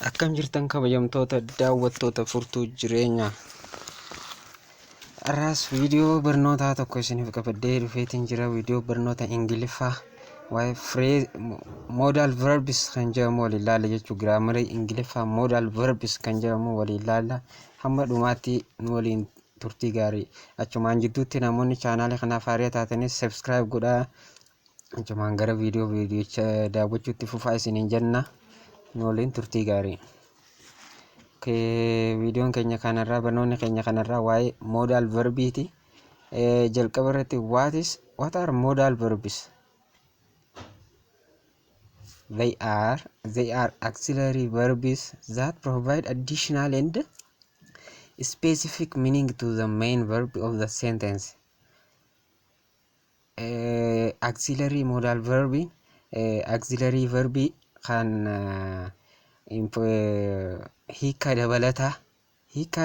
Akkam jirtan kabajamtoota daawwattoota Furtuu Jireenyaa. Har'aas viidiyoo barnootaa tokko isiniif qabadhee dhufeetiin jira. Viidiyoo barnoota Ingiliffaa waa'ee phrase modal verbs kan jedhamu waliin ilaalla jechuudha. Giraamarii Ingiliffaa modal verbs kan jedhamu waliin ilaalla. Hamma dhumaatti nu waliin turtii gaarii. Achumaan jidduutti namoonni chaanaalii kanaaf haaraa taatanis subscribe godhaa. Achumaan gara viidiyoo viidiyicha daawwachuutti fufaa isiniin jenna. Nu waliin turtii gaarii. Viidiyoon keenya kanarraa, barnoonni keenya kanarraa waa'ee modal verbiiti. Jalqaba irratti what are modal verbs? They are auxiliary verbs that provide additional and specific meaning to the main verb of the sentence. Auxiliary modal verbi auxiliary verbi kan hiika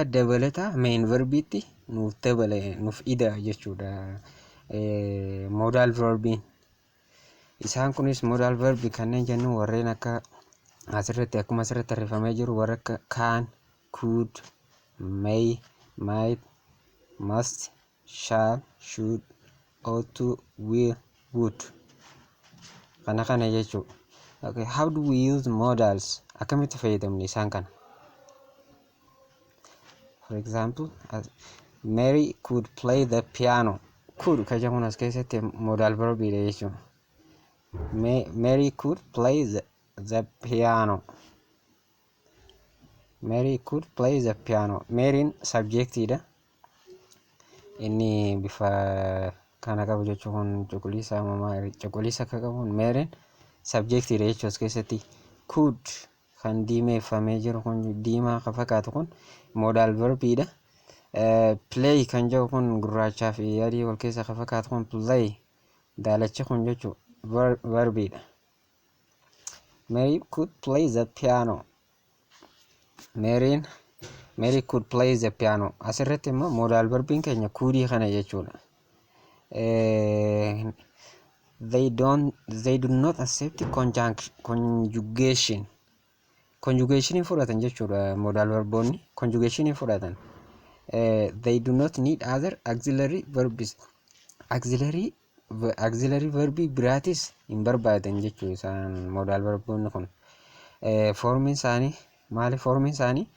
dabalataa main verbiitti nuuf dabale, nuuf ida jechuudha. Modal verbiin isaan kunis, modal verbi kanneen jennu, warreen akka asirratti, akkuma asirratti tarreeffamee jiru, warra akka can, could, may, might, must, shall, should, ought to, will, would, kana kana jechuudha. Okay, how do we use modals? Akkamitti fayyadamne isaan kana? For example, as Mary could play the piano. Could kan jedhamu as keessatti modal verbiidha jechuudha. Mary could play the piano. Mary could play the piano. Mary'n subjectiidha. Inni bifa kana qabu jechuun cuquliisa uumamaa cuquliisa akka qabuun Mary'n subjectiidha jechuudha as keessatti. Could kan diimeeffamee jiru kun, diimaa kan fakkaatu kun, modal verbiidha. Play kan jedhu kun, gurraachaa fi adii wal keessa kan fakkaatu kun, play daalachi kun jechuudha, verbiidha. Mary could play the piano. Mary could play the piano. Asirratti immoo modal verbiin keenya couldii kana jechuudha. They do not accept conjugation. Conjugation fudhatan jechuudha modal verboonni. Conjugation fudhatan. They do not need other auxiliary verbs. Auxiliary verbii biraatis hin barbaadan jechuu isaan modal verboonni kun. Formiin isaanii maali? Formiin isaanii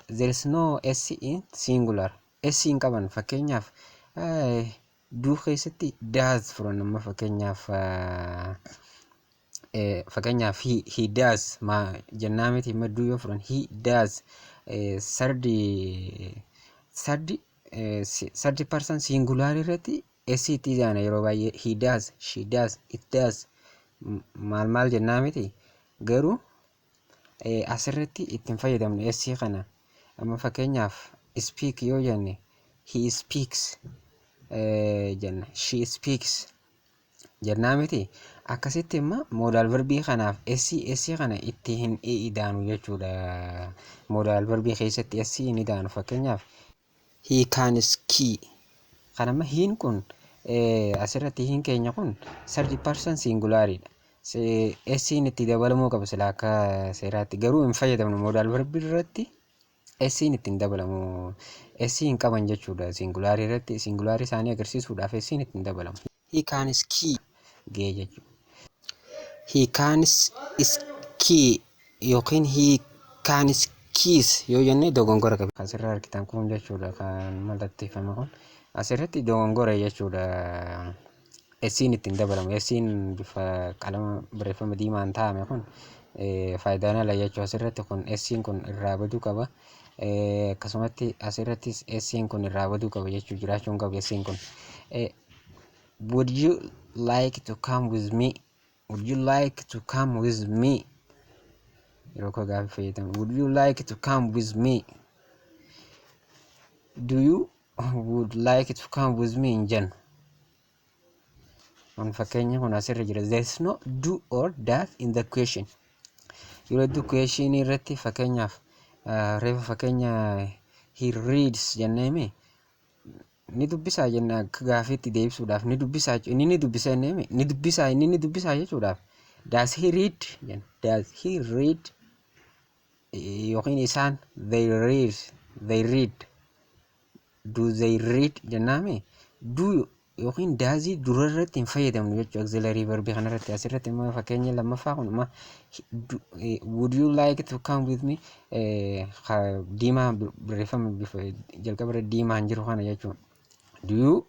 there is no s in singular. S hin qaban. Fakkeenyaaf, do keessatti does fudhanna. Amma fakkeenyaaf he does ma jennaa miti? Madduu yoo fudhan, he does third person singular irratti s itti idaana. Yeroo baay'ee he does, she does, it does, maal maal jennaa miti? Garuu asirratti ittiin fayyadamnu s kana. Amma fakkeenyaaf speak yoo jenne, he speaks jenna, she speaks jennaa miti? Akkasitti immoo modal verbii kanaaf s kana itti hin idaanu jechuudha. Modal verbii keessatti s hin idaanu. Fakkeenyaaf, he can ski. Kan amma heiin kun asirratti, heiin keenya kun third person singularidha. S'n itti dabalamuu qaba sila akka seeraatti, garuu hin fayyadamnu. Modal verbii irratti s'n itti hin dabalamu. S hin qaban jechuudha singularii irratti. Singularii isaanii agarsiisuudhaaf s'n itti hin dabalamu. He can ski gee jechuudha. He can ski yookiin he can skis yoo jenne dogongora qaba. Asirraa argitan kun jechuudha, kan mallatteeffame kun asirratti dogongora jechuudha. S'n ittiin dabalamu. S'n bifa qalama barreeffama diimaan taa'ame kun faayidaan ala jechuudha. Asirratti kun S'n kun irraa baduu qaba. Akkasumatti asirrattis S'n kun irraa baduu qaba jechuudha. Jiraachuu hin qabu S'n kun. Would you like to come with me? Would you like to come with me? Yeroo koo gaaffii fayyadamu. Would you like to come with me? Do you would like to come with me hin jennu. Kun fakkeenya kun asirra jira. There is no do or does in the question. Yeroo hedduu question irratti, fakkeenyaaf, reefa fakkeenya he reads jenneemi, ni dubbisaa jenna. Akka gaaffiitti deebisuudhaaf, ni dubbisaa, inni ni dubbisa jenneemi, ni dubbisaa, inni ni dubbisaa jechuudhaaf, does he read jenna. Does he read? Yookiin isaan, they read, they read. Do they read jennaame, do yookiin does dura irratti hin fayyadamnu jechuudha auxiliary verbii kanarratti. Asirratti immoo fakkeenya lammaffaa kun immoo, would you like to come with me, diimaa barreeffama bifa jalqaba irra diimaan jiru kana jechuudha. Do you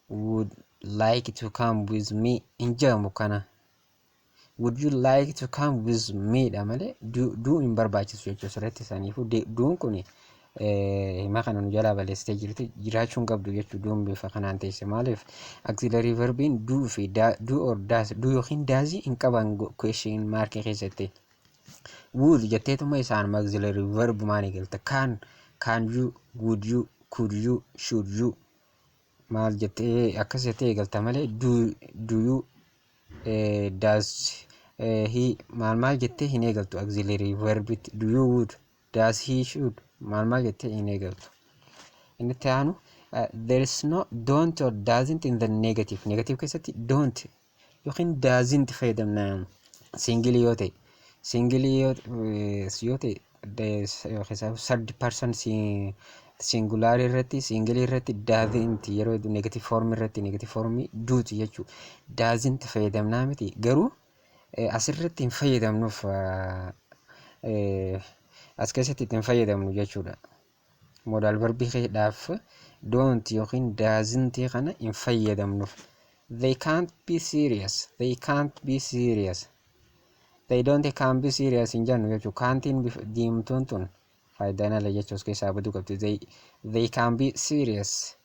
would like to come with me hin jedhamu kana. Would you like to come with me dha malee do hin barbaachisu jechuudha asirratti. Saniifuu do'n kun hima kana nu jalaa balleessitee jirti, jiraachuu hin qabdu jechuudha do'n bifa kanaan teesse. Maaliif? Auxiliary verbiin do fi do or does, do yookiin does hin qaban question mark keessatti. Would jetteetuma isaan auxiliary verb maani galta. Can you, would you, could you, should you maal jettee akkas jettee eegalta malee do you, does he maal maal jettee hin eegaltu auxiliary verbitti. Do you, would, does, he, should maal maal jettee hin eegaltu. Inni itti aanu, there is no don't or doesn't in the negative. Negative keessatti don't yookiin doesn't fayyadamna single yoo ta'e. Single yoo ta'e, third person singular irratti, single irratti doesn't, yeroo negative form irratti negative form duuti jechuudha. Doesn't fayyadamnaa miti, garuu asirratti hin fayyadamnuuf, as keessatti itti hin fayyadamnu jechuudha. Modal verbiidhaaf don't yookiin doesn't kana hin fayyadamnuuf. They can't be serious. They can't be serious. They don't can be serious hin jennu jechuudha. Can'tiin diimtuun tun faayidaan ala jechuu as keessaa baduu qabdi. They can be serious.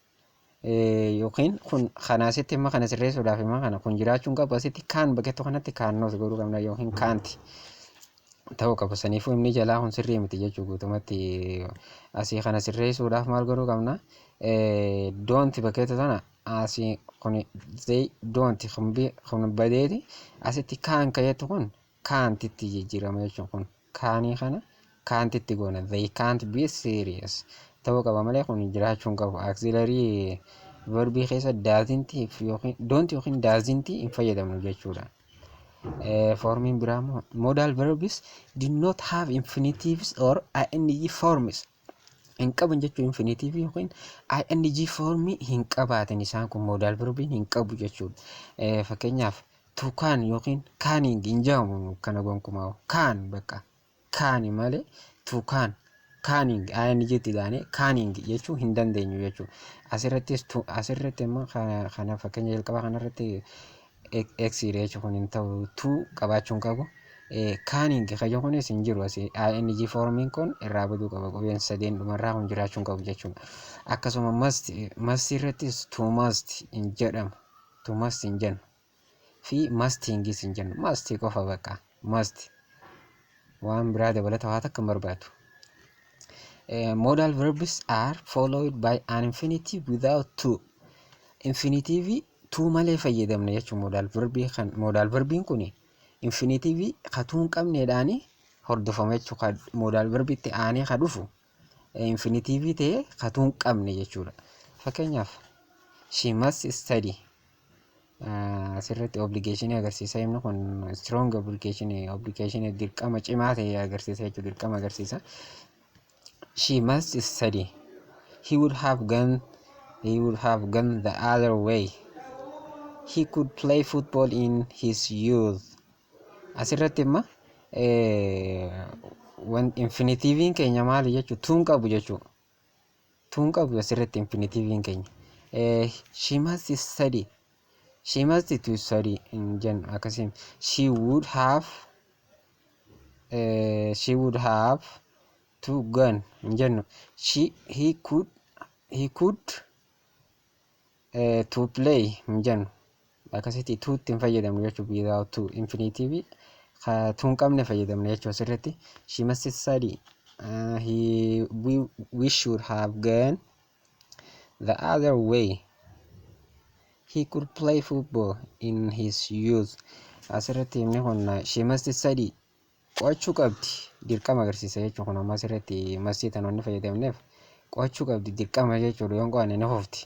Yookiin kun kana asitti immoo kana sirreessuudhaaf immoo kana kun jiraachuu hin qabu. Asitti can bakkeettu kanatti cannot godhuu qabna yookiin can't ta'uu qaba. Saniifuu inni jalaa kun sirrii miti jechuu guutumatti. Asii kana sirreessuudhaaf maal godhuu qabna? Don't bakkeettu tana asii kun they don't kun badeeti asitti can kajettu kun can'titti jijjiirama jechuun kun canii kana can'titti goona. They can't be serious ta'uu qaba malee kun jiraachuu hin qabu. Auxiliary verbii keessa doesn't yookiin don't yookiin doesn't hin fayyadamnu jechuudha. Formiin biraa immoo, modal verbs do not have infinitives or ing forms. Hin qaban jechuun infinitive yookiin ing formii hin qabaatan isaan kun, modal verbiin hin qabu jechuudha. Fakkeenyaaf, to can yookiin canning hin jedhamu kana gonkumaa. Can bakka can malee to can, canning, ing itti daanee canning jechuu hin dandeenyu jechuudha. Asirrattis asirratti immoo kana fakkeenya jalqabaa kanarratti x jechuun kun hin ta'u, to qabaachuu hin qabu. Canning kaja kunis hin jiru asii ing formiin kun irraa baduu qaba, qubeen sadeen dhumarraa kun jiraachuu hin qabu jechuudha. Akkasuma must, must irrattis to must hin jedhamu, to must hin jennu fi mustingis hin jennu, must qofa bakka must, waan biraa dabalata waa takka hin barbaadu. Modal verbs are followed by an infinitive without to. Infinitive to malee fayyadamna jechuun modal verbii kan modal verbiin kun infinitive ka to hin qabneedhaani hordofama jechuudha. Modal verbiitti aanee ka dhufu infinitive ta'ee ka to hin qabne jechuudha. Fakkeenyaaf, she must study. Asirratti obligation agarsiisa. Inni kun strong obligation, obligation dirqama cimaa ta'e agarsiisa jechuudha, dirqama agarsiisa. She must study. He would have gone the other way. He could play football in his youth. Asirratti imma infinitiviin keenya maali jechuudha? To hin qabu jechuudha. To hin qabu asirratti infinitiviin keenya. She must study. She must to study hin jennu akkasiin. She would have to gone hin jennu. She he could to play hin jennu. Akkasitti to itti hin fayyadamnu jechuudha, without to infinitive to hin qabne fayyadamna jechuudha asirratti. She must study. He we should have gone the other way. He could play football in his youth. Asirratti inni kun she must study, qo'achuu qabdi, dirqama agarsiisa jechuudha. Kun amma asirratti must tan wanni fayyadamneef qo'achuu qabdi dirqama jechuudha, yoon qo'anne ni hofti.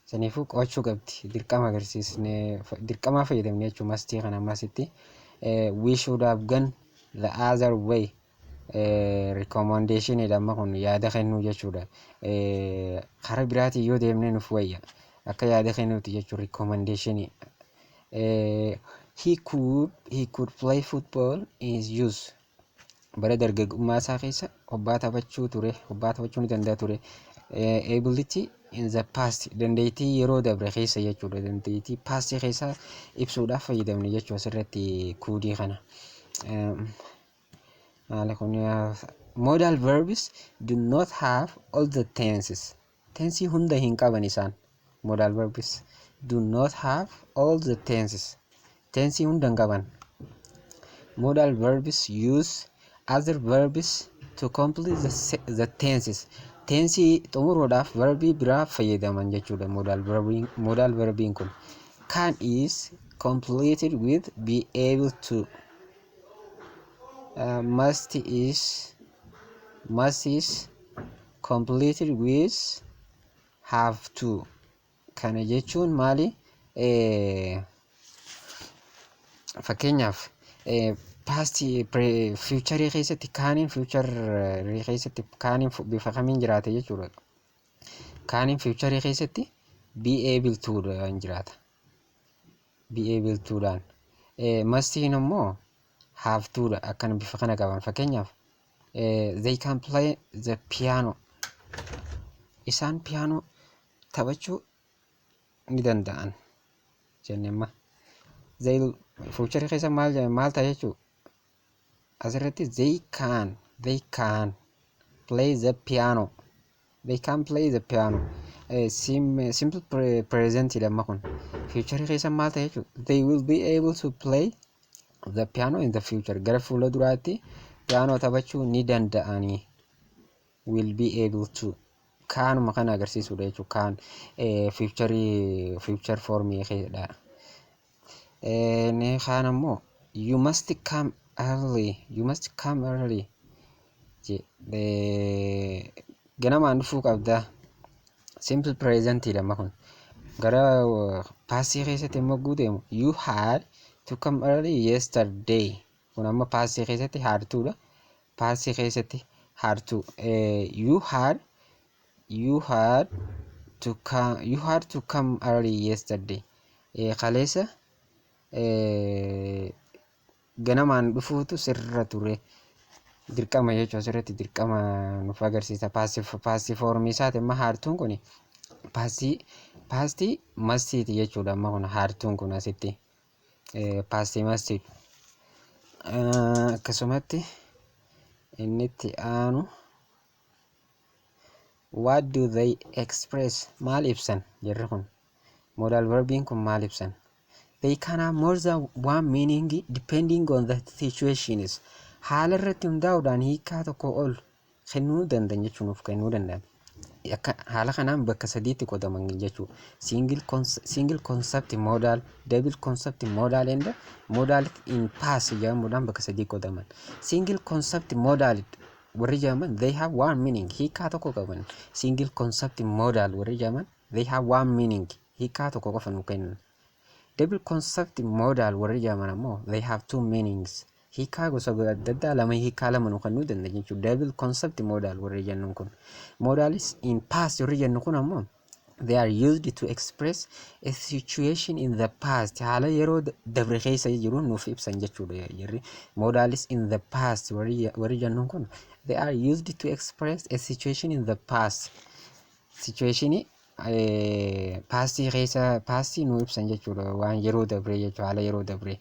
Saniifuu qo'achuu qabdi dirqama agarsiisne, dirqamaa fayyadamne jechuudha must kana ammasitti. We should have gone the other way. Recommendationidha amma kun, yaada kennuu jechuudha. Karaa biraatiin yoo deemne nuuf wayya. Akka yaada kennuuti jechuudha recommendationii. He could play football in his youth. Bara dargaggummaa isaa keessa kubbaa taphachuu ture, kubbaa taphachuu ni danda'a ture. Ability in the past, dandeettii yeroo dabre keessa jechuudha. Dandeettii past keessa ibsuudhaaf fayyadamne jechuudha asirratti couldii kana. Maali kun? Modal verbs do not have all the tenses. Tensii hunda hin qaban isaan. Modal verbs do not have all the tenses. Tensii hunda hin qaban. Modal verbs use other verbs to complete the tenses. Tensii xumuruudhaaf verbii biraa fayyadaman jechuudha modal verbiin kun. Can is completed with be able to. Must is completed with have to. Kana jechuun maali? Fakkeenyaaf, pastii futureii keessatti caniin, futureii keessatti caniin bifa kamiin jiraata jechuudha? Caniin futureii keessatti be able to dhaan jiraata. Be able to dhaan. Mustiin immoo have to dha, akkana bifa kana qaban. Fakkeenyaaf, they can play the piano. Isaan piyaanoo taphachuu ni danda'an jenne amma. They futureii keessa maal ta'a jechuudha? Asirratti they can play the piano. They can play the piano. Simple present jedhama kun. Futureii keessa maal ta'a jechuudha? They will be able to play the piano in the future. Gara fuula duraatti piyaanoo taphachuu ni danda'anii. Will be able to. Canuma kana agarsiisudha jechuudha. Can futureii, future formii dha. Inni kaan ammoo you must come early. You must come early. Ganamaan dhufuu qabda. Simple present jedhama kun. Gara pastii keessatti immoo deemu, you had to come early yesterday. Kun amma pastii keessatti had to dha. Pastii keessatti had to. You had to come, you had to come early yesterday. Kaleessa ganamaan dhufuutu sirra ture. Dirqama jechuudha, asirratti dirqama nuuf agarsiisa. Pastii formii isaati amma had toon kun pastii mustiiti jechuudha amma kun had toon kun asitti. Pastii mustii. Akkasumatti inni itti aanu, what do they express? Maal ibsan jarri kun? Modal verbiin kun maal ibsan? They can have more than one meaning depending on the situations. Haala irratti hundaa'uudhaan hiikaa tokko ol kennuu danda'an jechuun nuuf kennuu danda'an. Akka haala kanaan bakka sadiitti qodaman jechuudha. Single concept modal, double concept modal and modal in past jedhamuudhaan bakka sadii qodaman. Single concept modal warri jedhaman, they have one meaning, hiikaa tokko qaban. Single concept modal warri jedhaman, they have one meaning, hiikaa tokko qofa nu kennan. Double concept modal warri jedhaman ammoo, they have two meanings. Hiikaa gosa adda addaa lama, hiikaa lama nu kennuu danda'a jechuudha. Double concept modal warri jennuun kun. Modals in past warri jennu kun ammoo, they are used to express a situation in the past. Haala yeroo dabre keessa jiru nuuf ibsan jechuudha jarri. Modals in the past warri jennuun kun, they are used to express a situation in the past. Situationii pastii keessa, pastii nu ibsan jechuudha, waan yeroo dabre jechuudha, haala yeroo dabre.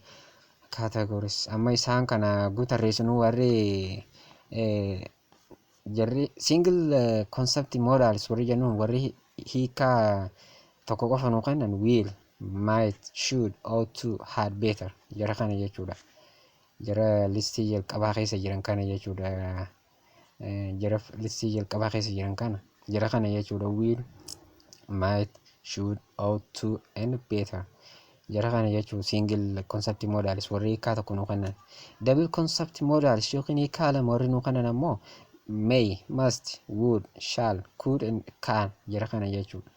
Categories amma isaan kana guutarreessinuu, warri jarri single concept modals warri jennuun, warri hiikaa tokko qofa nuu kennan, will, might, should, ought to, had better, jara kana jechuudha. Jara listii jalqabaa keessa jiran kana jechuudha. Jara listii jalqabaa keessa jiran kana, jara kana jechuudha. Will, might, should, ought to and better. Jara kana jechuun single concept modals warri hiikaa tokko nuu kennan. Double concept modals yookiin hiikaa lama warri nuu kennan ammoo may, must, would, shall, could and can, jara kana jechuudha.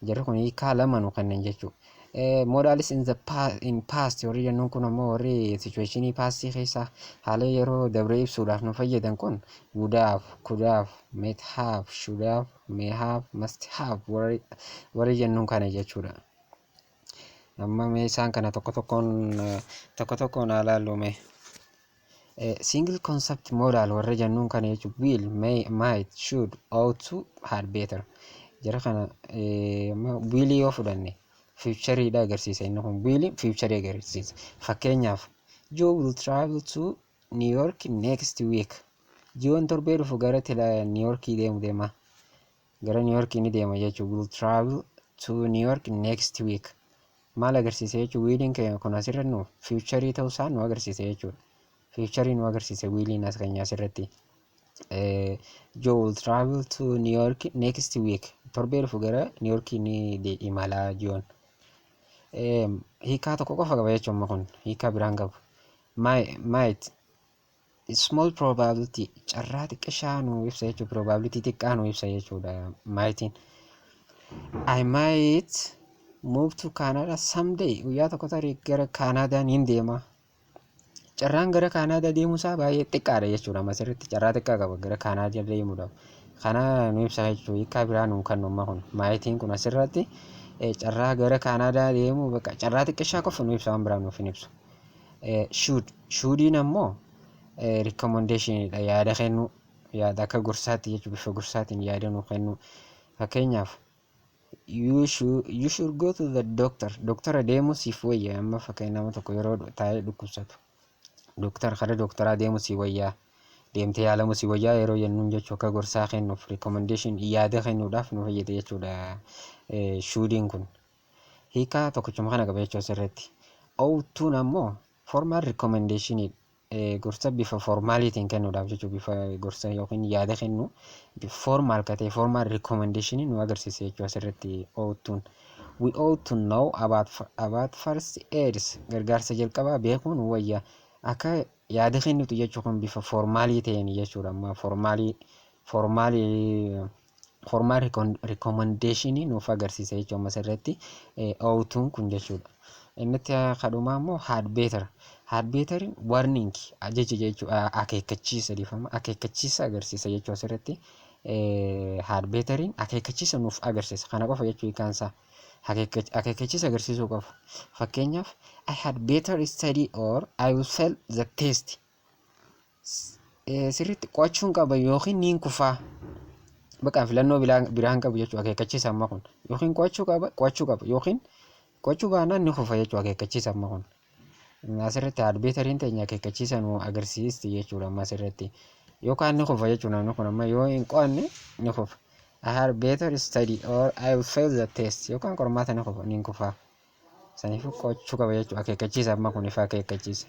Jarri kun hiikaa lama nuu kennan jechuudha. Modals in the past, in past warri jennuun kun ammoo warri situationii pastii keessa haala yeroo dabree ibsuudhaaf nu fayyadan kun would have, could have, might have, should have, may have, must have warri jennuun kana jechuudha. Amma mee isaan kana tokko tokkoon tokko tokkoon haa ilaallu mee. Single concept modal warra jennuun kana jechuun will, may, might, should, ought to, had better. Jara kana will yoo fudhanne futureiidha agarsiisa. Inni kun will futureii agarsiisa. Fakkeenyaaf, "Joe will travel to New York next week." Joon torbee dhufu gara New Yorkii deemu deema. Gara New Yorkii ni deema jechuudha. Will travel to New York next week. Maal agarsiisa jechuudha? Williin keenya kun asirra nu futureii ta'uusaa nu agarsiisa jechuudha. Futureii nu agarsiisa williin as keenya asirratti. Joe will travel to New York next week. Torbee dhufu gara New Yorkii ni imalaa Joon. Hiikaa tokko qofa qaba jechuudha kun, hiikaa biraan qabu. Might, small probability, carraa xiqqishaa nu ibsa jechuudha. Probability xiqqaa nu ibsa jechuudha mightiin. "I might move to Canada someday." Guyyaa tokko tarii gara Canada niin deema. Carraan gara Canada deemuusaa baay'ee xiqqaadha jechuudha. Amma asirratti carraa xiqqaa qaba gara Canada deemuudhaaf. Kana nu ibsa jechuudha. Hiikaa biraa nu kennu amma kun. Mightiin kun asirratti carraa gara Canada deemuu bakka carraa xiqqishaa qofa nu ibsa, waan biraa nuuf hin ibsu. Should, shouldiin ammoo recommendationidha, yaada kennuu, yaada akka gorsaatti jechuudha, bifa gorsaatiin yaada nu kennu. Fakkeenyaaf, "You should go to the doctor." Doktora deemuu siif wayya. Amma fakkeenya nama tokko yeroo taa'ee dhukkubsatu, doktora kara doktoraa deemuu si wayyaa, deemtee yaalamuu si wayyaa yeroo jennuun jechuu, akka gorsaa kennuuf, recommendation, yaada kennuudhaaf nu fayyada jechuudha shouldiin kun. Hiikaa tokkichuma kana qaba jechuudha asirratti. Ought toon ammoo formal recommendation, gorsa bifa formaliitiin kennuudhaaf jechuudha, bifa gorsa yookiin yaada kennu formal ka ta'e, formal recommendation nu agarsiisa jechuudha asirratti ought toon. "We ought to know about first aids." Gargaarsa jalqabaa beekuun wayya. Akka yaada kennitu jechuun kun bifa formalii ta'een jechuudha. Amma formalii formal recommendation nuuf agarsiisa jechuudha amma asirratti ought toon kun jechuudha. Inni kadhumaa immoo had better. Had better warning, ajaja jechuudha, akeekkachiisa, dhiifama, akeekkachiisa agarsiisa jechuudha asirratti. Had betteriin akeekkachiisa nuuf agarsiisa. Kana qofa jechuu hiikaan isaa. Akeekkachiisa agarsiisuu qofa. Fakkeenyaaf, "I had better study or I will fail the test." Sirriitti qo'achuun qaba yookiin niin kufaa. Bakka filannoo biraan qabu jechuudha akeekkachiisa amma kun. Yookiin qo'achuu qaba yookiin qo'achuu baannaan ni kufa jechuudha akeekkachiisa amma kun. Asirratti had betteriin teenya akeekkachiisa nu agarsiisti jechuudha amma asirratti. Yookaan ni kufa jechuudha namni kun amma yoo hin qo'anne ni kufa. "I had better study or I will fail the test." Yookaan qormaata ni kufa, ni kufa. Saniifuu qo'achuu qaba jechuudha akeekkachiisa amma kun, ifa akeekkachiisa.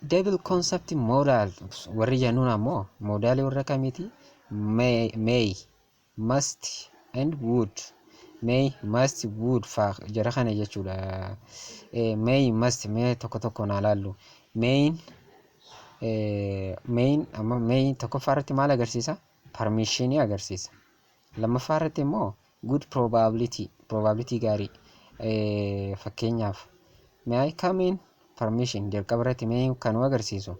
Double concept modal warri jennuun ammoo modalii warra kamiiti? May, must and would. May, must, would faa jara kana jechuudha. May, must, mee tokko tokkoon haa laallu. Mayn amma may tokkoffaa irratti maal agarsiisa? Permissionii agarsiisa. Lammaffaa irratti immoo good probability, probability gaarii. Fakkeenyaaf, "May I come in?" Permission jalqaba irratti may kan nu agarsiisu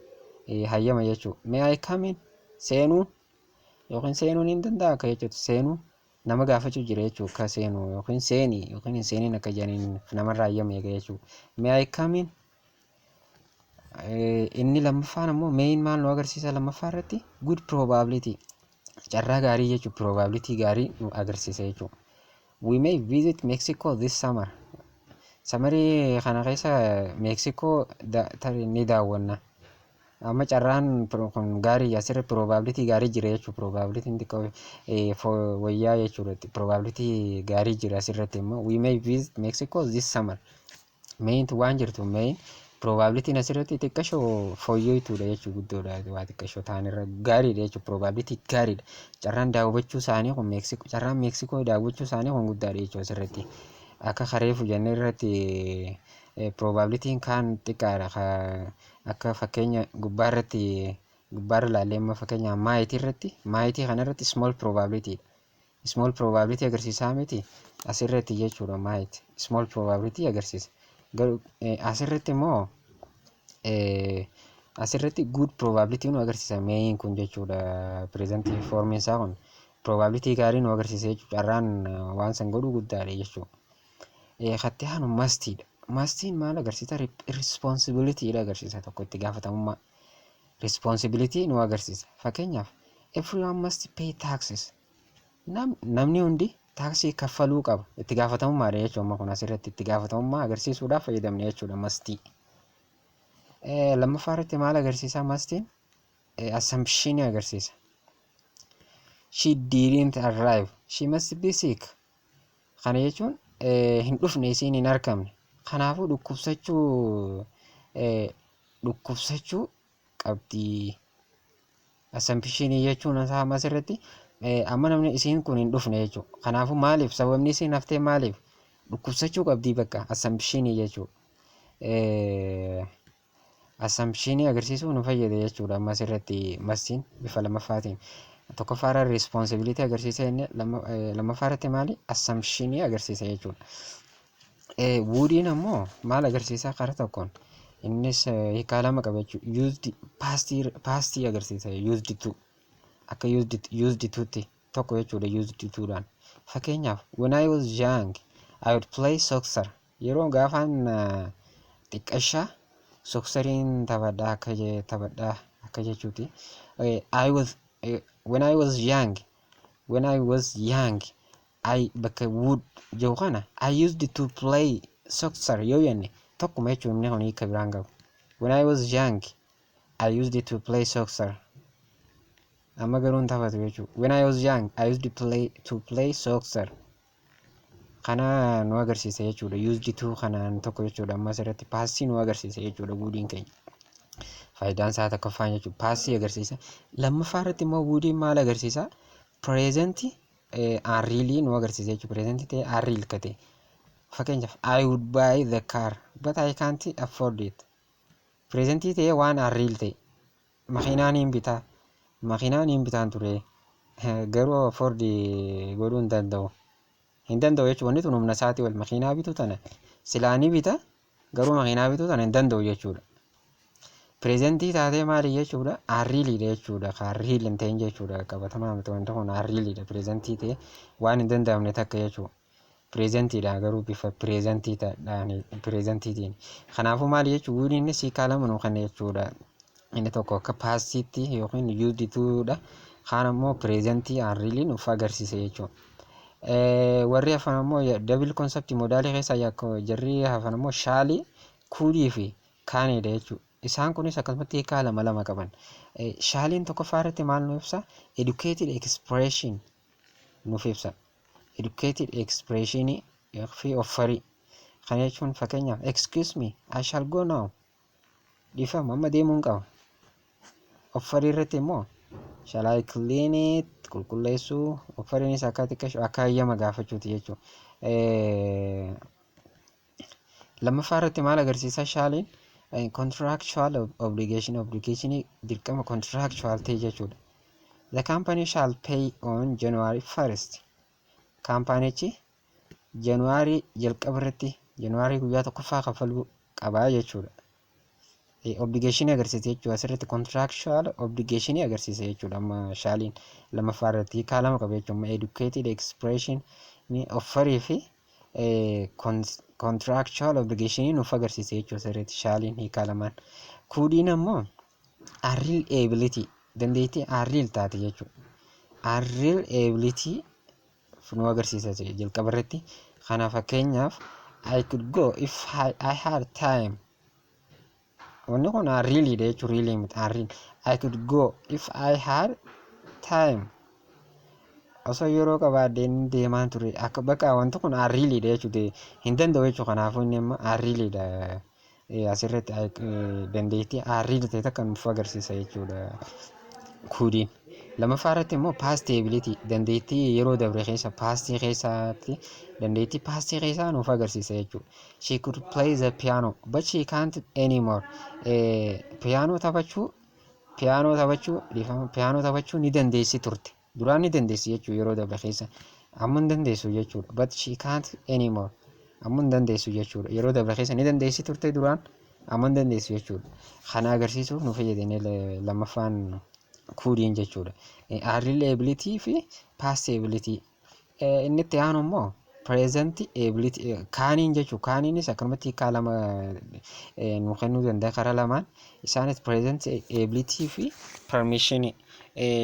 hayyama jechuudha. "May I come in?" Seenuu yookiin seenuun hin danda'a akka jechuutti, seenuu nama gaafachuu jira jechuudha, akka seenuu yookiin seenii yookiin hin seeniin akka jedhaniin namarraa hayyama eega jechuudha. "May I come in?" Inni lammaffaan ammoo mayn maal nu agarsiisa lammaffaa irratti? Good probability, carraa gaarii jechuudha, probability gaarii nu agarsiisa jechuudha. "We may visit Mexico this summer." Summerii kana keessa Mexico ni daawwanna. Amma carraan kun gaarii, asirra probability gaarii jira jechuudha. Probability xiqqoo wayyaa jechuudha. Probability gaarii jira asirratti immoo. "We may visit Mexico this summer." Mayntu waan jirtu mayn probabilityn asirratti xiqqashoo fooyyooytuudha jechuudha, guddoodha, waa xiqqashoo ta'anirra gaariidha jechuudha, probability gaariidha. Carraan daawwachuu isaanii kun Meeksikoo, carraan Meeksikoo daawwachuu isaanii kun guddaadha jechuudha asirratti. Akka kareefu jennee irratti probabilityn kaan xiqqaadha. Akka fakkeenya gubbaa irratti, gubbaarra ilaallee amma fakkeenya mightii irratti, mightii kana irratti small probability. Small probability agarsiisaa miti asirratti jechuudha. Might small probability agarsiisa. Garuu asirratti immoo asirratti good probability nu agarsiisa mayin kun jechuudha. Present formiin isaa kun probability gaarii nu agarsiisa jechuudha. Carraan waan san godhuu guddaadha jechuudha. Katti aanu mustiidha. Mustiin maal agarsiisa? Responsibility agarsiisa, tokko itti gaafatamummaa. Responsibility nu agarsiisa. Fakkeenyaaf, everyone must pay taxes. Namni hundi taaksii kaffaluu qaba. Itti gaafatamummaadha jechuudha. Amma kun asirratti itti gaafatamummaa agarsiisuudhaaf fayyadamne jechuudha mustii. Lammaffaa irratti maal agarsiisa mustiin? Assumption agarsiisa. She didn't arrive. She must be sick. Kana jechuun hin dhufne, isiin hin argamne. Kanaafuu dhukkubsachuu qabdi. Assumption jechuun isaa amma asirratti amma namni isiin kun hin dhufne jechuudha. Kanaafuu maaliif, sababni isiin haftee maaliif, dhukkubsachuu qabdi bakka assumption jechuudha. Assumption agarsiisuu nu fayyada jechuudha amma asirratti mustiin bifa lammaffaatiin. Tokkoffaa irra responsibility agarsiisa inni, lammaffaa irratti maali, assumption agarsiisa jechuudha. Wouldiin ammoo maal agarsiisa? Karaa tokkoon innis hiikaa lama qaba jechuudha. Used pastii agarsiisa, used to, akka used to'tti tokko jechuudha used to'dhaan. Fakkeenyaaf, when I was young I would play soccer. Yeroo gaafaan xiqqashaa socceriin taphadhaa akka taphadhaa akka jechuuti. I was when I was young when I was young I bakka would jiru kana I used to play soccer yoo jenne tokkuma jechuun inni kun hiika biraan qabu. When I was young I used to play soccer. Amma garuu hin taphatu jechuudha. When I was young I used to play soccer. Kana nu agarsiisa jechuudha. Used to kanaan tokko jechuudha. Amma asirratti pastii nu agarsiisa jechuudha wouldiin keenya. Faayidaan isaa tokkoffaan jechuudha. Pastii agarsiisa. Lammaffaa irratti immoo wouldiin maal agarsiisa? Present unrealii nu agarsiisa jechuudha. Present ta'e unreal ka ta'e. Fakkeenyaaf, I would buy the car but I can't afford it. Presentii ta'e waan unreal ta'e. Makiinaan hin bitaa. Makiinaan hin bitaan ture. Garuu afford godhuu hin danda'u. Hin danda'u jechuudha. Wanni tun humna isaatii ol, makiinaa bituu tana silaa ni bita, garuu makiinaa bituu tana hin danda'u jechuudha. Presentii taatee maali jechuudha? Unrealiidha jechuudha. Kan real hin ta'in jechuudha. Qabatamaa miti, wanti kun unrealiidha. Presentii ta'e waan hin danda'amne takka jechuudha. Presentiidha garuu bifa presentiitiin. Kanaafuu maali jechuudha? Wouldiin inni hiikaa lama nuu kenna jechuudha. Inni tokko akka pastiitti yookiin used to'dha. Kaan ammoo presentii unrealii nuuf agarsiisa jechuudha. Warri hafan ammoo double concept modalii keessaa jarri hafan ammoo shallii, couldii fi caniidha jechuudha. Isaan kunis akkasumatti hiikaa lama lama qaban. Shalliin tokkoffaa irratti maal nu ibsa? Educated expression nuuf ibsa. Educated expression fi offerii. Kana jechuun fakkeenyaaf, excuse me, I shall go now. Dhiifama, amma deemuun qaba. Offerii irratti immoo shall I clean it, qulqulleessuu, offeriinis akka xiqqeessu, akka hayyama gaafachuuti jechuudha. Lammaffaa irratti maal agarsiisa shalliin? Contractual obligation, obligation dirqama contractual ta'e jechuudha. The company shall pay on January 1st. Kaampaanichi January jalqaba irratti, January guyyaa tokkoffaa kaffaluu qabaa jechuudha. Obligation agarsiisa jechuudha. Asirratti contractual obligation agarsiisa jechuudha. Amma shalliin lammaffaa irratti hiikaa lama qaba jechuudha. Amma educated expression offerii fi contractual obligation nuuf agarsiisa jechuudha asirratti shalliin hiikaa lamaan. Couldiin ammoo unreal ability, dandeettii unreal taate jechuudha. Unreal ability nu agarsiisa jalqaba irratti. Kana fakkeenyaaf, I could go if I had time. Wanni kun unrealidha jechuudha, realii miti, unreal. I could go if I had time. Osoo yeroo qabaadhee deemaan ture. Akka bakka wanti kun unrealidha jechuudha. Hin danda'u jechuudha. Kanaafuu inni amma unrealidha. Asirratti dandeettii unreal ta'e takka nuuf agarsiisa jechuudha couldiin. Lammaffaa irratti immoo past ability, dandeettii yeroo dabre keessa, pastii keessatti, dandeettii pastii keessaa nuuf agarsiisa jechuudha. She could play the piano but she can't anymore. Piyaanoo taphachuu, dhiifama, piyaanoo taphachuu ni dandeessi turte. Duraan ni dandeessi jechuudha yeroo dabre keessa. Amma hin dandeessu jechuudha. But she can't anymore. Amma hin dandeessu jechuudha. Yeroo dabre keessa ni dandeessi turte duraan, amma hin dandeessu jechuudha. Kana agarsiisuuf nu fayyadanii lammaffaan couldiin jechuudha. Early ability fi past ability. Inni itti aanu immoo present ability caniin jechuudha. Caniinis akkanumatti hiikaa lama nu kennuu danda'a karaa lamaan. Isaanis present ability fi permission,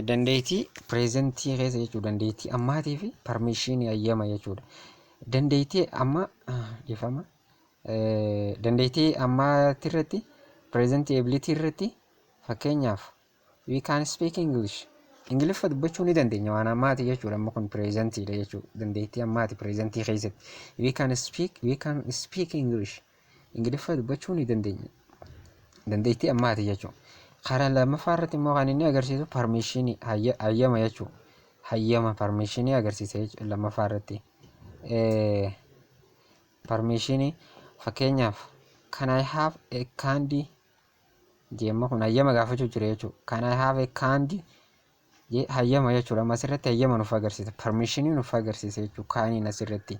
dandeettii presentii keessa jechuudha. Dandeettii ammaatii fi permission, hayyama jechuudha. Dandeettii amma ifama dandeettii ammaati irratti, present ability irratti, fakkeenyaaf, we can speak English. Ingiliffa dubbachuu ni dandeenya, waan ammaati jechuudha. Amma kun presentiidha jechuudha. Dandeettii ammaati presentii keessatti. We can speak English. Ingiliffa dubbachuu ni dandeenya. Dandeettii ammaati jechuudha. Karaa lammaffaa irratti immoo kan inni agarsiisu permissionii, hayyama jechuudha. Hayyama, permissionii agarsiisa jechuudha lammaffaa irratti. Permissionii, fakkeenyaaf, "Can I have a candy?" Jeemma kun hayyama gaafachuu jira jechuudha. "Can I have a candy?" Jee hayyama jechuudha. Amma asirratti hayyama nuuf agarsiisa. Permissionii nuuf agarsiisa jechuudha. Caniin asirratti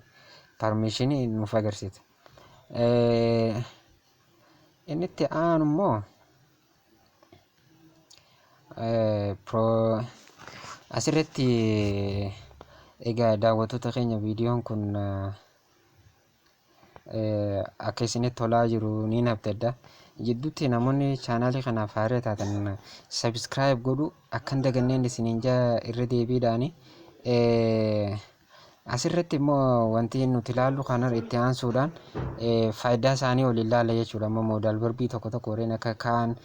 permissionii nuuf agarsiisa. Inni itti aanu immoo asirratti egaa, daawwattoota keenya, viidiyoon kun akka isinitti tolaa jiru ni abdadha. Jidduutti namoonni chaanaalii kanaaf haaraa taatan subscribe godhu akka hin daganneen isiniin jaa irra deebiidhaani. Asirratti immoo wanti nuti ilaallu kana itti aansuudhaan faayidaa isaanii waliin ilaalla jechuudha. Amma modal verbii tokko tokko warreen akka kaan,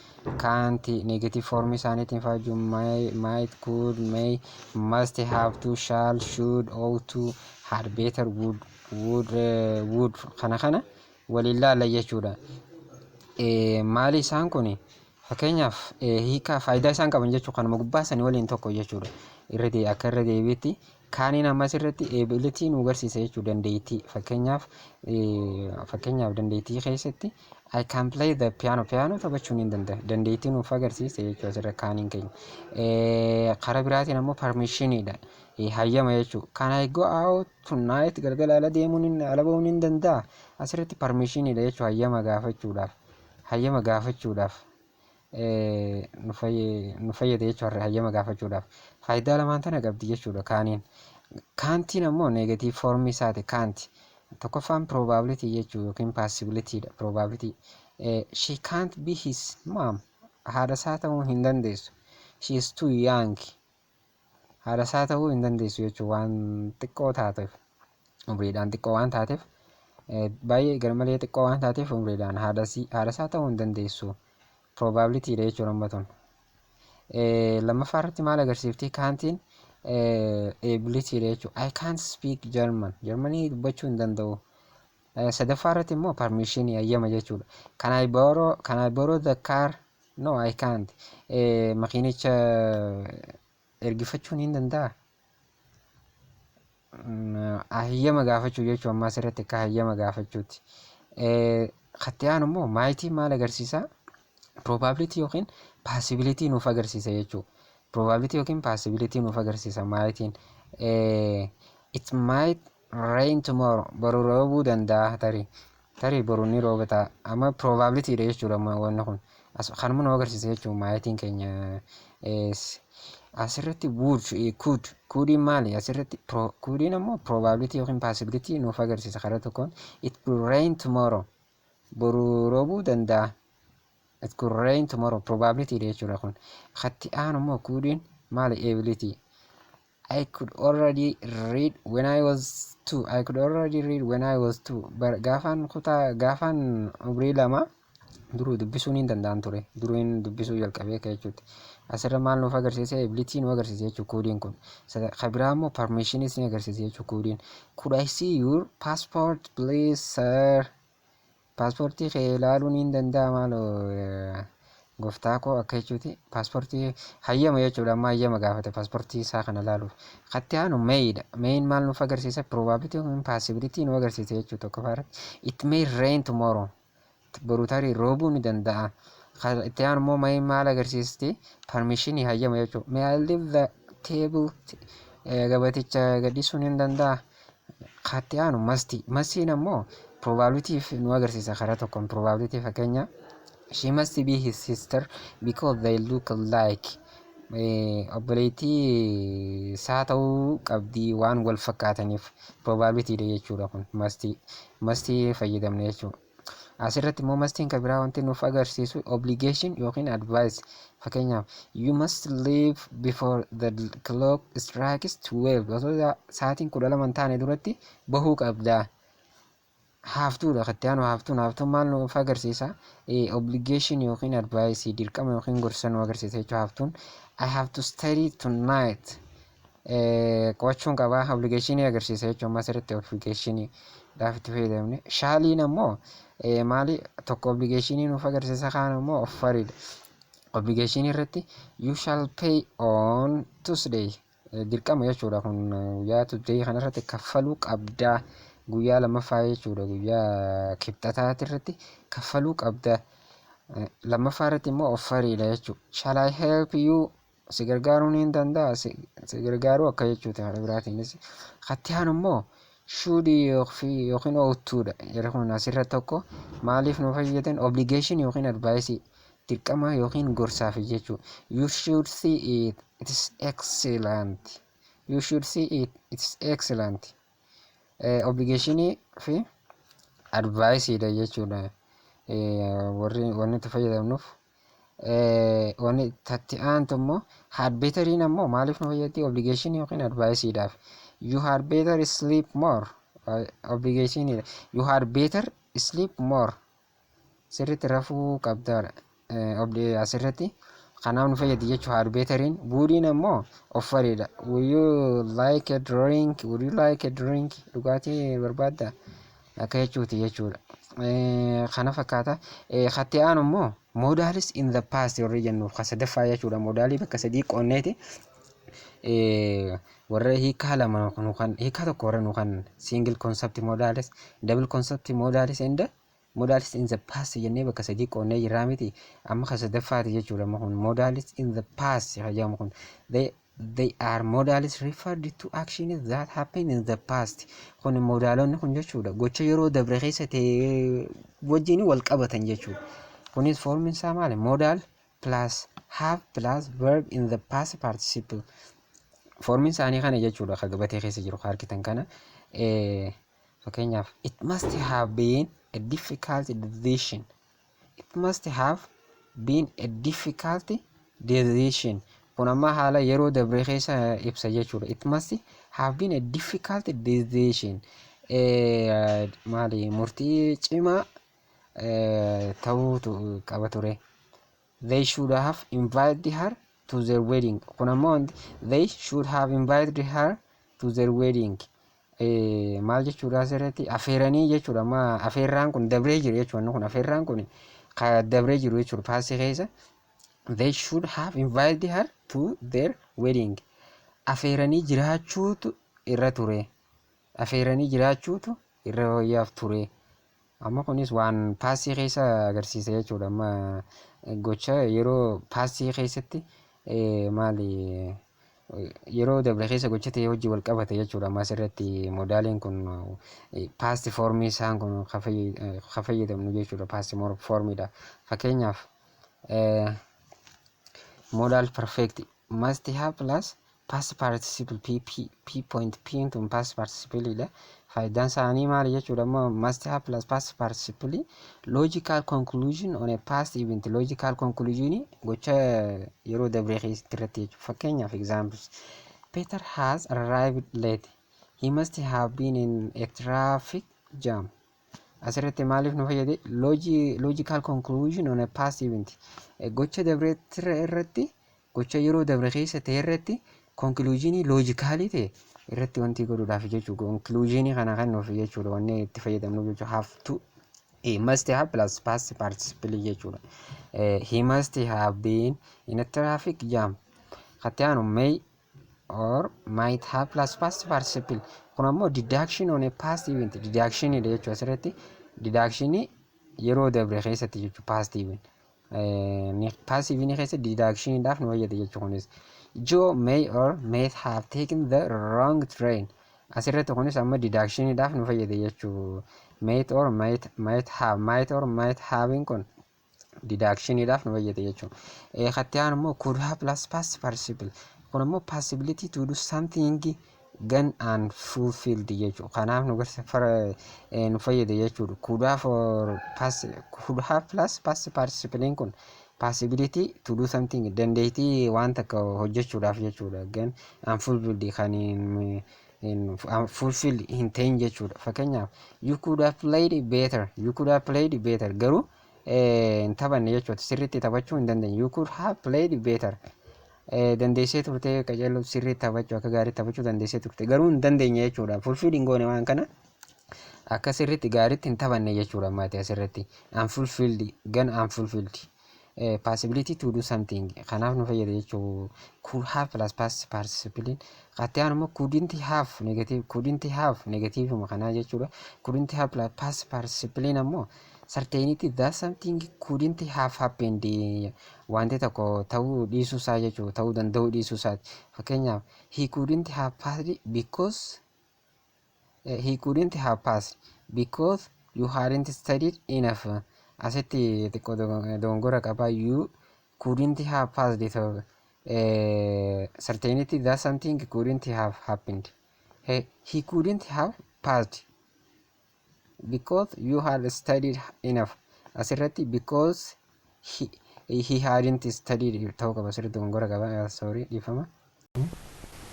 kaanti, negative formii isaaniitiin fayyadu, might, could, may, must, have to, shall, should, ought to, had better, would, kana waliin ilaalla jechuudha. Maali isaan kun? Fakkeenyaaf, hiika faayidaa isaan qaban jechuudha, kanuma gubbaa sanii waliin tokko jechuudha. Irra akka irra deebiitti caniin ammas irratti ability nu agarsiisa jechuudha, dandeettii. Fakkeenyaaf, dandeettii keessatti I can play the piano, piano taphachuu ni danda'a, dandeettii nuuf agarsiisa jechuudha asirra caniin keenya. Karaa biraatiin ammoo permissioniidha, hayyama jechuudha. Can I go out tonight? Galgala ala deemuun, ala bahuun ni danda'a? Asirratti permissioniidha jechuudha, hayyama gaafachuudhaaf nu fayyada jechuudha. Hayyama gaafachuudhaaf faayidaa lamaan tana qabdi jechuudha caniin. Cantiin ammoo negative formii isaati canti. Tokkoffaan probability jechuu yookiin possibilityidha. Probability. She can't be his mom. Haadha isaa ta'uu hin dandeessu. She is too young. Haadha isaa ta'uu hin dandeessu jechuun waan xiqqoo taateef, umriidhaan xiqqoo waan taateef, baay'ee garmalee xiqqoo waan taateef, umriidhaan haadha isaa ta'uu hin dandeessu. Probabilityidha jechuudha amma tun. Lammaffaa irratti maal agarsiifti cantiin? Abilityidha jechuudha. I can't speak German. Germanii dubbachuu hin danda'u. Sadaffaa irratti immoo permission, hayyama jechuudha. Can I borrow the car? No, I can't. Makiinicha ergifachuun hin danda'a? Hayyama gaafachuu jechuun amma asirratti akka hayyama gaafachuuti. Katti aanu immoo mightii maal agarsiisa? Probability yookiin possibility nuuf agarsiisa jechuudha. Probability yookiin possibility nuuf agarsiisa mightiin. It might rain tomorrow. Boru roobuu danda'a tarii. Tarii boru ni rooba ta'a. Amma probability dha jechuudha wanni kun. Kanuma nu agarsiisa jechuudha mightiin keenya. Asirratti would, could, couldiin maali? Asirratti couldiin ammoo probability yookiin possibility nuuf agarsiisa karaa tokkoon. It could rain tomorrow. Boru roobuu danda'a. It could rain tomorrow. Probability dha jechuudha kun. Katti aanu immoo couldiin maali? Ability. I could already read when I was 2. I could already read when I was 2. Gaafaan kutaa, gaafaan umrii 2 duruu dubbisuun hin danda'an ture. Duruun dubbisuu jalqabee akka jechuutti. Asirra maal nuuf agarsiisa? Ability nu agarsiisa jechuudha couldiin kun. Kan biraa immoo permissionis ni agarsiisa jechuudha couldiin. Could I see your passport, please, sir? Paaspoortii kee ilaaluun hin danda'a maaloo gooftaa koo akka jechuuti. Paaspoortii hayyama jechuudha, amma hayyama gaafate paaspoortii isaa kana ilaaluuf. Katti aanu maydha. Mayn maal nuuf agarsiisa? Probability yookiin possibility nu agarsiisa jechuudha tokkoffaa irratti. It may rain tomorrow. Boru tarii roobuu ni danda'a. Itti aanu immoo mayn maal agarsiisti? Permissionii, hayyama jechuudha. May I leave the table? Gabaticha gadhiisuun hin danda'a. Katti aanu must. Mustiin ammoo probabilityf nu agarsiisa karaa tokkoon probability. Fakkeenya, she must be his sister because they look alike. Obboleettii isaa ta'uu qabdii waan wal fakkaataniif, probability dha jechuudha kun must fayyadamne jechuudha. Asirratti immoo mustiin kan biraa wanti nuuf agarsiisu obligation yookiin advice. Fakkeenyaaf, you must leave before the clock strikes 12. Osoo sa'aatiin 12 hin taane duratti bahuu qabda. Have to dha katti aanu have toon. Have toon maal nuuf agarsiisa? Obligation yookiin advice, dirqama yookiin gorsa nu agarsiisa jechuudha have toon. I have to study tonight. Qo'achuun qabaa, obligation agarsiisa jechuudha. Amma asirratti obligation dhaaf itti fayyadamne. Shalliin ammoo maali? Tokko obligation nuuf agarsiisa, kaan ammoo offeridha. Obligation irratti, you shall pay on Tuesday. Dirqama jechuudha kun, guyyaa Tuesday kanarratti kaffaluu qabdaa. Guyyaa lammaffaa jechuudha, guyyaa kibxataati irratti kaffaluu qabda. Lammaffaa irratti immoo offeriidha jechuudha. Shall I help you? Si gargaaruu ni danda'a, si gargaaruu akka jechuuti karaa biraatiinis. Katti aanu immoo should yookiin ought to dha. Yeroo kun asirratti tokko maaliif nu fayyadan? Obligation yookiin advice, dirqama yookiin gorsaaf jechuudha. You should see it, it is excellent. You should see it, it is excellent. Obligation fi advice dha jechuudha. Warri wanni itti fayyadamnuuf. Wanni tatti aantu immoo had betteriin ammoo maaliif nu fayyaddi? Obligation yookiin advice dhaaf. You had better sleep more. Obligation dha. You had better sleep more. Sirriitti rafuu qabdaadha. Asirratti kanaaf nu fayyadi jechuudha had betteriin. Wouldiin ammoo offeriidha. Would you like a drink? Would you like a drink? Dhugaatii barbaaddaa? Akka jechuuti jechuudha. Kana fakkaata. Katti aanu immoo modals in the past warri jennuuf ka sadaffaa jechuudha. Modalii bakka sadii qoonneeti. Warra hiikaa lama nu kan hiikaa tokko warra nu kan single concept modals, double concept modals and modals in the past jennee bakka sadii qoonnee jirraa miti? Amma ka sadaffaati jechuudha. Amma kun modals in the past jedhamu kun, they are modals referred to actions that happen in the past. Kun modalonni kun jechuudha gocha yeroo dabre keessa ta'e wajjin wal qabatan jechuudha. Kunis formiin isaa maali? Modal plus have plus verb in the past participle. Formiin isaanii kana jechuudha, ka gabatee keessa jiru ka argitan kana. Fakkeenyaaf, it must have been a difficult decision. It must have been a difficult decision. Kun amma haala yeroo dabre keessa ibsa jechuudha. It must have been a difficult decision. Maali? Murtii cimaa ta'uutu qaba ture. They should have invited her to their wedding. Kun ammoo they should have invited her to their wedding. Maal jechuudha asirratti? Afeeranii jechuudha. Amma afeerraan kun dabree jiru jechuudha. Kun afeerraan kun ka dabree jiru jechuudha past keessa. They should have invited her to their wedding. Afeeranii jiraachuutu irra ture. Afeeranii jiraachuutu irra wayyaaf ture. Amma kunis waan past keessa agarsiisa jechuudha. Amma gocha yeroo past keessatti, maali, yeroo dabre keessa gocha ta'e hojii wal qabate jechuudha. Amma asirratti modaliin kun past formii isaan kun ka fayyadamnu jechuudha. Past formiidha. Fakkeenyaaf, modal perfect, must have plus past participle, pp, p point p tun past participle dha. Faayidaan isaanii maali jechuudha? Amma must have plus past participle, logical conclusion on a past event, logical conclusion gocha yeroo dabree keessatti irratti jechuudha. Fakkeenyaaf, examples: Peter has arrived late. He must have been in a traffic jam. Asirratti maaliif nu fayyade? Logical conclusion on a past event, gocha dabree irratti, gocha yeroo dabre keessa ta'e irratti conclusionii logicalii ta'e irratti wanti godhuudhaaf jechuudha. Conclusionii kana kan nuuf jechuudha wanni itti fayyadamnu jechuudha. Have to, must have plus past participle jechuudha. He must have been in a traffic jam. Katti aanu may or might have plus past participle. Kun ammoo deduction on a past event, deduction dha jechuudha asirratti. Deduction yeroo dabre keessatti jechuudha, past event. Past event keessa deduction dhaaf nu fayyada jechuudha kunis. Joe may or may have taken the wrong train. Asirratti kunis amma deductioniidhaaf nu fayyade jechuu. Might or might, might have, might or might having kun deductioniidhaaf nu fayyade jechuu. Katti aanu immoo could have plus past participle. Kun immoo possibility to do something gone unfulfilled jechuu. Kanaaf nu nu fayyade jechuudha. Could have or past, could have plus past participle kun possibility to do something, dandeettii waan takka hojjechuudhaaf jechuudha. Gone unfulfilled, kan hin fulfill hin ta'in jechuudha. Fakkeenyaaf, you could have played better, you could have played better, garuu hin taphanne jechuudha. Sirriitti taphachuu hin dandeenye. You could have played better. Dandeessee turte qajeeluu sirriitti taphachuu, akka gaarii taphachuu dandeessee turte, garuu hin dandeenye jechuudha. Fulfill hin goone, waan kana akka sirriitti gaariitti hin taphanne jechuudha. Maati asirratti unfulfilled, gone unfulfilled. Possibility to do something kanaaf nu fayyada jechuu could have plus past participle. Qatti aanu immoo couldn't have negative, couldn't have negative kanaa jechuudha. Couldn't have plus past participle ammoo certainty that something couldn't have happened, wanti tokko ta'uu dhiisuu isaa jechuu, ta'uu danda'uu dhiisuu isaati. Fakkeenyaaf, he couldn't have passed because he couldn't have passed because you hadn't studied enough. Asitti xiqqoo dogongora qaba. You couldn't have passed it, certainty that something couldn't have happened. He couldn't have passed because you had studied enough. Asirratti because he hadn't studied ta'uu qaba. Asirratti dogongora qaba, sorry, dhiifama.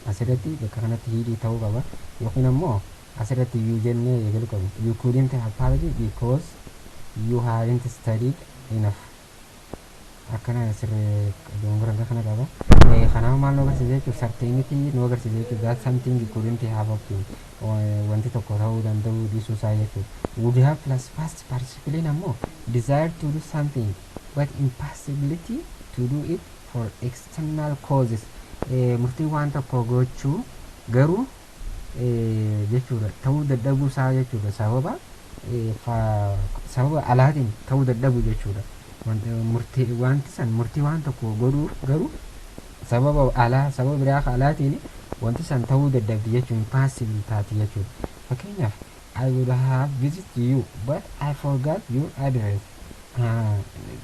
Asirratti bakka kanatti he ta'uu qaba, yookiin ammoo asirratti you jennee eegaluu qabna. You couldn't have passed because you hadn't studied enough. Akkana sirree dogongora kana qaba. Kanaaf maal nu agarsiisa jechuudha? Certainty nu agarsiisa jechuudha, that something couldn't have happened, wanti tokko ta'uu danda'uu dhiisuu isaa jechuudha. Would have plus past participle ammoo desire to do something but impossibility to do it for external causes. Murtii waan tokko gochuu garuu jechuudha ta'uu dadhabuu isaa jechuudha, sababa alaatiin ta'uu dadhabu jechuudha. Murtii wanti san, murtii waan tokko godhuu garuu sababa alaa, sababa biraa alaatiin wanti san ta'uu dadhabdi jechuun, impossible taati jechuudha. Fakkeenyaaf, I would have visited you but I forgot your address.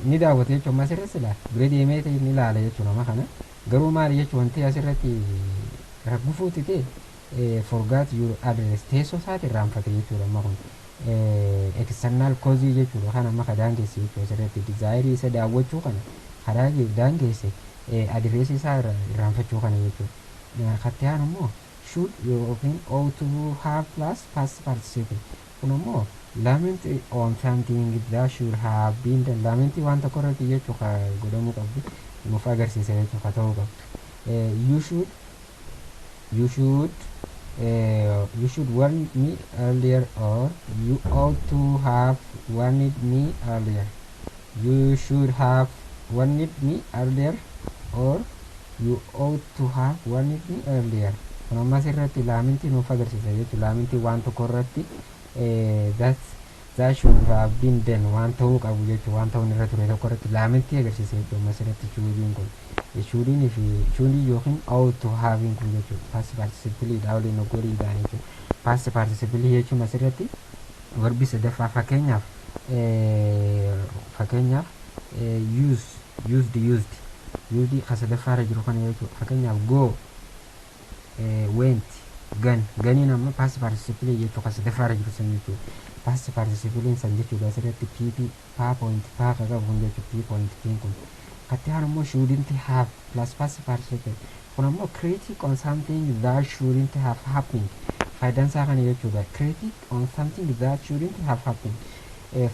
Ni daawwate jechuun amma asirratti sila bira deemee ni ilaala jechuudha. Amma kana garuu maali jechuun wanti asirratti gufuuti ta'e, forgot your address, teessoo isaati irraanfate jechuudha. Amma kun external cause jechuudha. Kan amma ka daangeesse jechuudha asirratti desire isa daawwachuu kana karaa daangeesse address isaa irraanfachuu kana jechuudha. Katti aanu immoo should yookiin ought to have plus past participle. Kun immoo lament on something that should have been done. Lament waan tokko irratti jechuu ka godhamuu qabdu nuuf agarsiisa jechuu, ka ta'uu qabdu. You should warn me earlier or you ought to have warned me earlier. You should have warned me earlier or you ought to have warned me earlier. Kun ammas irratti lamentii nuuf agarsiisa jechuudha. Lamentii waan tokko irratti that should have been done, waan ta'uu qabu jechuudha, waan ta'uun irra ture tokko irratti lamentii agarsiisa jechuudha. Ammas irratti shouldiin kun, shouldiin fi shouldii yookiin ought to having kun jechuudha, past participle dha waliin ogoliidhaan jechuudha. Past participle jechuun asirratti verbi sadaffaa. Fakkeenyaaf, use, used, used, used ka sadaffaarra jiru kana jechuudha. Fakkeenyaaf, go, went, gone. Goneiin amma past participle jechuudha, ka sadaffaarra jiru san jechuudha. Past participle san jechuudha. Asirratti pp pa point pa ka qabu kun jechuudha, p point p kun. Katti aanu immoo shouldn't have plus past participle. Kun ammoo critic on something that shouldn't have happened. Faayidaan isaa kana jechuudha, critic on something that shouldn't have happened.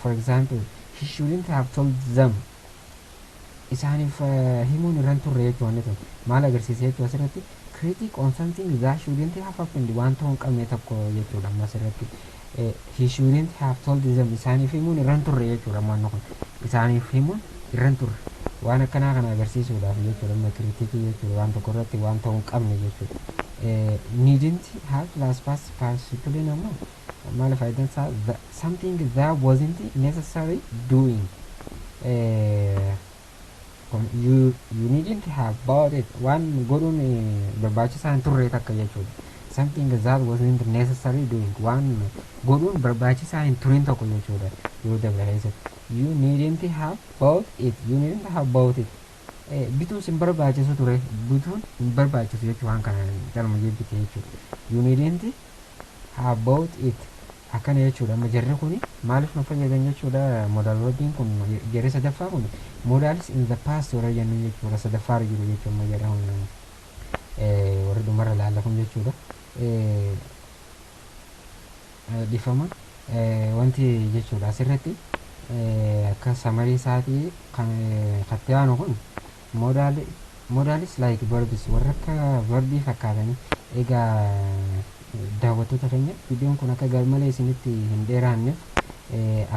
For example, he shouldn't have told them. Isaaniif himuun irra hin turre jechuudha. Wanni tun maal agarsiisa jechuudha? Asirratti critic on something that shouldn't have happened, waan ta'uu hin qabne tokko jechuudha. Amma asirratti he shouldn't have told them, isaaniif himuun irra hin turre jechuudha. Amma kun isaaniif himuun irra hin turre, waan akkanaa kana agarsiisuudhaaf jechuudha. Amma criticii jechuudha, waan tokko irratti waan ta'uu hin qabne jechuudha. Needn't have plus past participle ammoo maal faayidaan isaa? Something that wasn't necessary doing. You needn't have bought it. Waan godhuun barbaachisaa hin turre takka jechuudha. Something that wasn't necessary doing, waan godhuun barbaachisaa hin turin tokko jechuudha yeroo dabre keessatti. You needn't have bought it. You needn't have bought it. Bituun sin barbaachisu ture, bituun hin barbaachisu jechuu, waan kana calma jebbite jechuudha. You needn't have bought it akkana jechuudha. Amma jarri kuni maaliif nu fayyadan jechuudha? Modal verbiin kun, jarri sadaffaa kun, modals in the past warra jennu jechuudha. Sadaffaarra jiru jechuudha amma jedha kun, warri dhumarra laalla kun jechuudha. Dhifama, wanti jechuudha asirratti akka summary isaatii kan katti aanu kun modal, modals like verbs, warra akka verbii fakkaatanii. Egaa daawwattoota keenya, viidiyoon kun akka garmalee isinitti hin dheeraanneef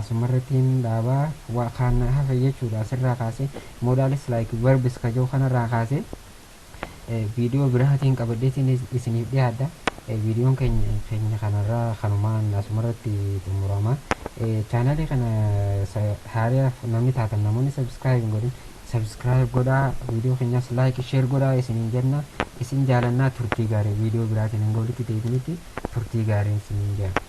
asumarratti hin dhaabaa. Kan hafe jechuudha asirraa kaasee modals like verbs kajoo kanarraa kaasee viidiyoo biraatiin qabadheetiin isiniif dhiyaadha. Viidiyoon keenya kanarraa kanumaan asumarratti xumurama. Chaanalii kana haaraaf namni taatan, namoonni subscribe hin godhin, subscribe godhaa, viidiyoo keenyas like, share godhaa isiniin jenna. Isin jaalannaa, turtii gaarii. Viidiyoo biraatiin hanga walitti deebinitti turtii gaarii isiniin jenna.